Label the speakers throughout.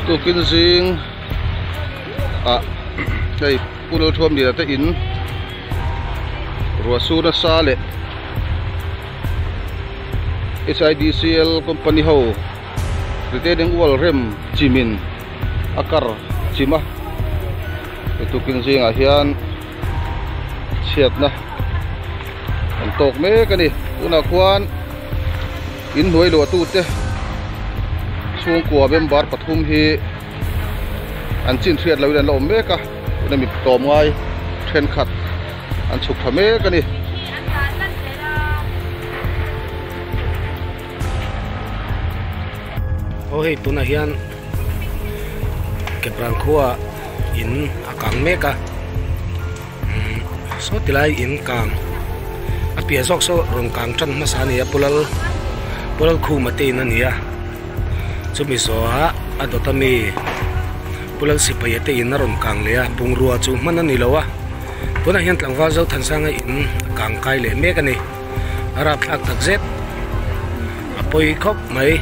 Speaker 1: Tukin zing ah hei Pu Lalthuamliana te in ruah sur nasa leh HIDCL company ho retaining wall rem chimin a kar chim a tukin zingah hian chhiatna an tawk mek a ni tunah khuan inhnuai luah tute chhungkua member pathum hi an chin hriat loin an la awm mek a tuna mi tawm ngai thenkhat an chhuk tha mek a ni.
Speaker 2: Aw hei tunah hian Kepran khua in a kang mek a umm saw ti lai in kang a piah zawk saw rawn kang tan hmasa a ni a Pu Lal Pu Lalkhuma te in a ni a chumi zawhah a dawt ami Pu Lal Sipaia te in a rawn kang leh a bungrua chu hman a ni lo a tunah hian tlangval Zothansanga in a kang kai leh mek a ni. A rapthlak tak zet a pawi khawp mai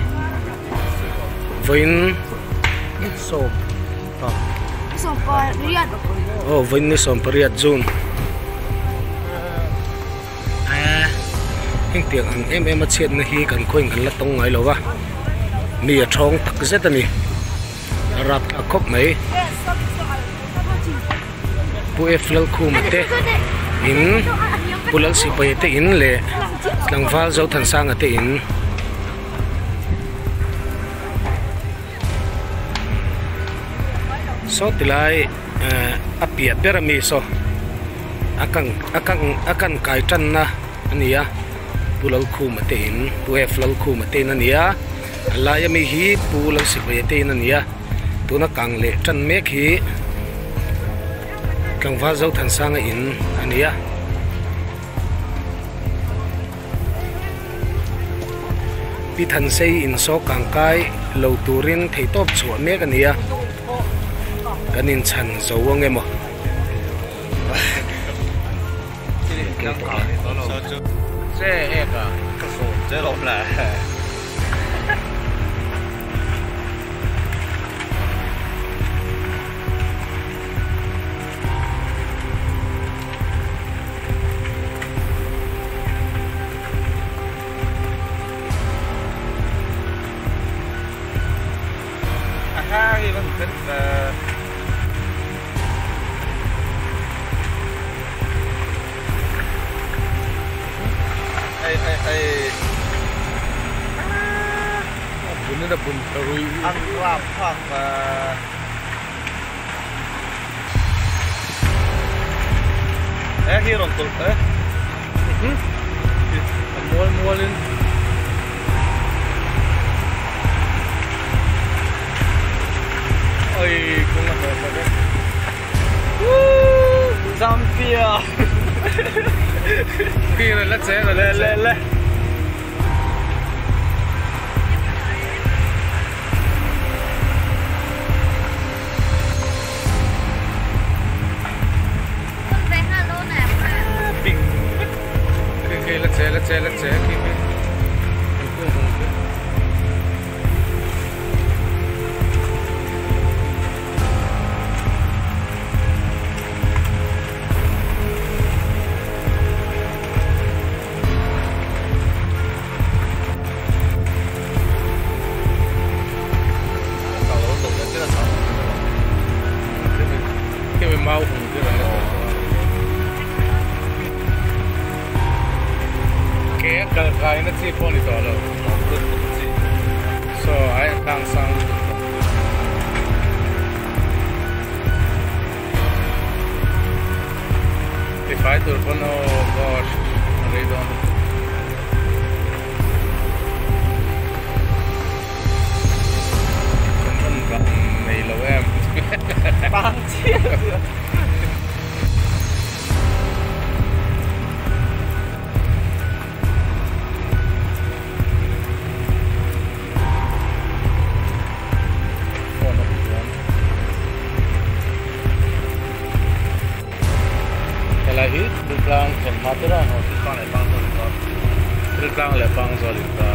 Speaker 2: vawiin sawm aw vawiin ni sawm pariat June eh hengtiang ang em em a chhiatna hi kan khawiin kan la tawng ngai lo va mi a thawng tak zet a ni a rapthlak khawp mai. Pu F Lalkhuma te in Pu Lalsipaia te in leh tlangval Zothansanga te in saw ti lai eh a piah ber ami saw a kang a kang a kan kai tanna a ni a Pu Lalkhuma te in Pu F Lalkhuma te in a ni a a lai ami hi Pu Lalsipaia te in a ni a. Tuna kang leh tan mek hi tlangval Zothansanga in a ni a. Pi Thansei in saw kang kai lo turin theihtawp chhuah mek a ni a, kan inchhan zo ang emaw.
Speaker 3: Helai hi Thiltlang thlen hma te rang ho Thiltlang leh Pangzawl inkar Thiltlang leh Pangzawl inkar.